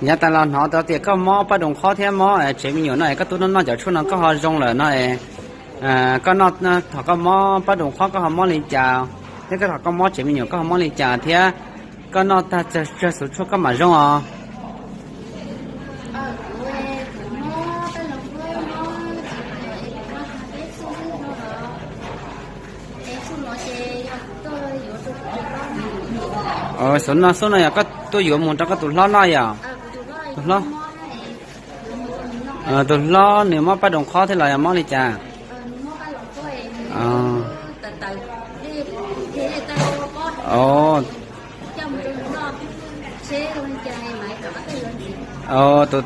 Yav tas los hnov tau tias koj mob pab doos qhob thiab mob tsev me nyuam no es koj tuaj noj noj cov tshuaj no koj ho zoo lawm no es, koj noj, thaum koj mob pab doos qhob koj ho mob li cas, thiab koj thaum koj mob tsev me nyuam koj ho mob li cas thiab koj noj tag tsawg xuv tshuaj koj mam zoo os? Xuv no, xuv no yog koj tuaj yuav mus rau koj tus hlob noj yom? Tus hlob, tus hlob nws mob pab doos qhob thiab los yog mob li cas?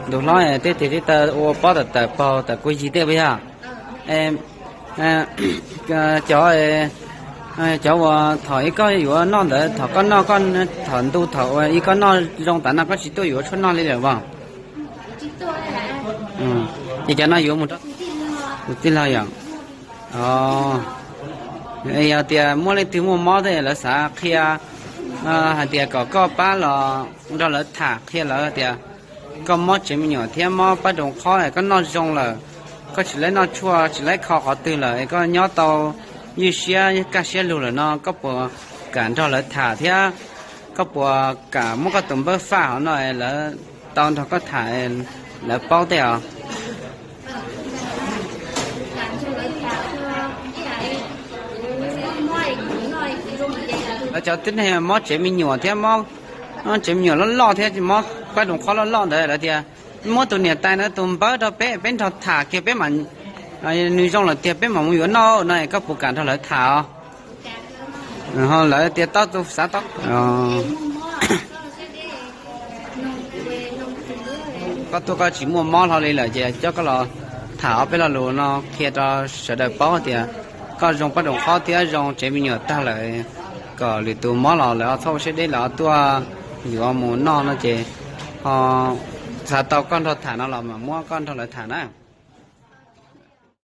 Tus hlob tej tiag tib taw ua pob tawm tawm paug tawm kuv yig tej puas yog? Cov, cov uas thaum ib koj yuav noj ntawd thaum koj noj, thaum ntu thaum ib koj noj zoo tas no koj tsis tuaj yuav tshuaj noj li lawm as? Ces cov no yuav mus rau tus tij laug yom? Yog tias muaj leej twg muaj mob thiab lawv xav qhia hais tias kom koj pab los nrog lawv tham qhia lawv tias koj mob tsev me nyuam thiab mob pab doos qhob koj noj zoo lawm, koj tsis laib noj tshuaj tsis laib kho qhov twg lawm es koj nyob tau ywj siab kaj siab lug lawm no koj puas kam nrog lawv tham thiab koj puas kam muab koj tus npawb faj hov no es lawv tau nrog koj tham, lawv paub tej os? Lawv cov tib neeg mob tsev me nyuam thiab mob tsev me nyuam loj loj thiab mob pab doos qhob loj loj ntawd lawv tias muab tus niam tais no tus npawb rau peb, peb nrog tham kiag peb mam, nws zoo lawm tiag peb mam mus yuav noj no es koj puas kam nrog lawv tham os? Lawv tias tau tus xav tau. Koj tuaj koj tsis muaj mob hlo li lawm ces coj koj los tham ob peb lo lus no qhia rau sawv daws paub tias koj zoo pab doos qhob thiab zoo tsev me nyuam tag lawm, kom lwm tus mob los lawv ho txhob ua siab deb lawv ho tuaj yuav mus noj no ces ho xav tau koj nrog tham no los mam muab koj nrog lawv tham na.